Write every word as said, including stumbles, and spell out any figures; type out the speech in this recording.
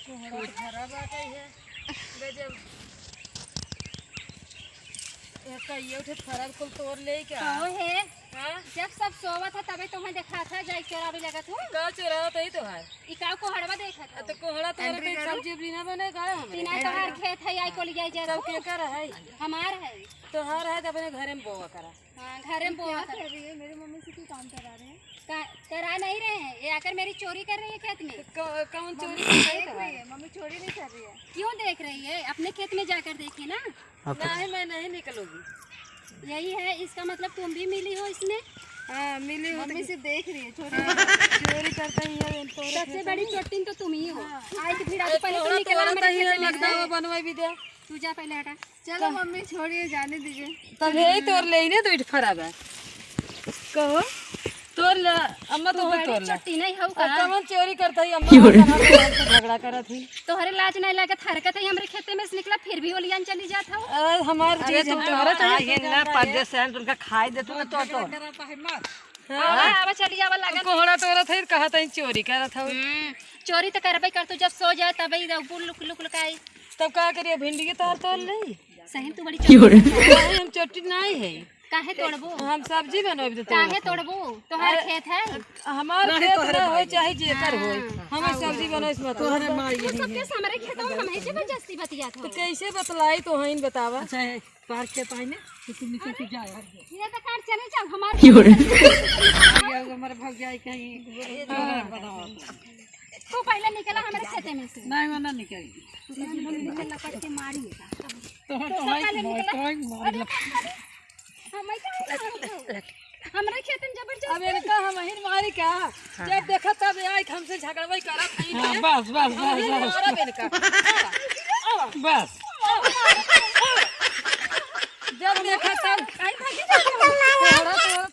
कोहड़ा भरा बाटे है। गजब। एक का ये उठे फरल कुल तोड़ ले क्या? कहो है। हाँ? जब सब सोवत है तबे तुम्हें देखात है, जाई चोरावे लगत हो। का चोरावत है तो है? ई का कोहड़वा देखत आ, हो? तो कोहड़ा तोरे अंडे पे गाड़ू? सब्जी उब्जी ना बने का हमरे? तीना तोहार खेत है, आई को लिया जा सब तू। केकर है? हमार है। तोहार है तो अपने घरे में बोआ करा। हाँ, घरे में ये बोआ क्या करा। कर रही है? मेरे मम्मी से क्यों काम करा रहे हैं? का-, करा नहीं रहे हैं, ये आकर मेरी चोरी कर रही है खेत में। तो क-, कौन चोरी मम्मी कर रही है देख रही तुम्हारी? है, मम्मी चोरी नहीं कर रही है। क्यों देख रही है? अपने खेत में जाकर देखिए ना। आप नहीं, मैं नहीं निकलूंगी। यही है, इसका मतलब तुम भी मिली हो इसमें? हाँ, मिली हो तो मम्मी क्या? सिर्फ देख रही है, चोरी हाँ, नहीं कर रही है। चोरी करता ही है, तो सबसे बड़ी चोट्टिन तो तुम ही हो। हाँ। आज की भिड़ा तो अरे, पहले तो थोड़ा निकला तो हमारे रहता ही खेत है, में लगता से। है, बनवाई भी दे। तू जा पहले हटा। चलो मम्मी, छोड़िए, जाने दीजिए। तब यही तोर ले ही ने दुइठ फरा बा। कहो, तोर ले, अम्मा तू तो बड़ी तोर ले। चोट्टी नहीं हो अब का? कमन चोरी करता ही अम्मा, क्यों रे? कहाँ से हमसे झगड़ा करत ही? तोहरे लाज नहीं लागत, हरकत है हमरे खेते में से निकला, फिर भी ओलियान चली जात हो। अरे हमार अरे चीज तो हम तोहरा तोहरा चाहिए। चाहिए ना, परदेस से आए तो उनका खाए दे तू ना तो, तो। हाँ। आवा, आवा, चली जावा लागत। कोहड़ा तोरत है, कहा तई चोरी करत हो। हम्म, चोरी तो करबे कर तू, जब सो जाए तबे ही लुक, लुक, लुक, लुकाई। तब का करिए, भिंडी के तोर तोड़ ले। सही तू बड़ी क्यों रे? चोरी करत है। हम चोट्टी नहीं है। काहे तोड़बो? हम सब्जी बनोब तो काहे तोड़बो? तोहार अरे, खेत है? हमार नहीं, खेत तोहरे ना हो, माई। चाहे जेकर हो, हाँ। हमें सब्जी बनोब इसमें तो। तोहरे माई तू यही सब है। केस हमरे खेत में हम ही जबरदस्ती बतियात तो हो। कैसे बतलाई तो हईन बतावा? अच्छा है, तोहर खेत आई ने, तो तुम नीचे से जाओ। ये तो कार चले जाओ, हमार क्यों रे? ये हमारे भौजाई कहीं हाँ। बनाओ। तू पहले निकला हमारे खेते में से। नहीं, वो ना निकली। तू तो लपट के मारी है। तो, तो तो वही पहले मार, निकला। तो वही मार। अरे, अरे, हम ही कहाँ मारत हो? हमरे खेत में जबरदस्त अब इनका हम ही मारी का? हाँ। जब देखा तब आए हमसे झगड़वाई करत नहीं हाँ, है। बस, बस, हम बस, ही बस। मारब इनका। बस। जब देखा तब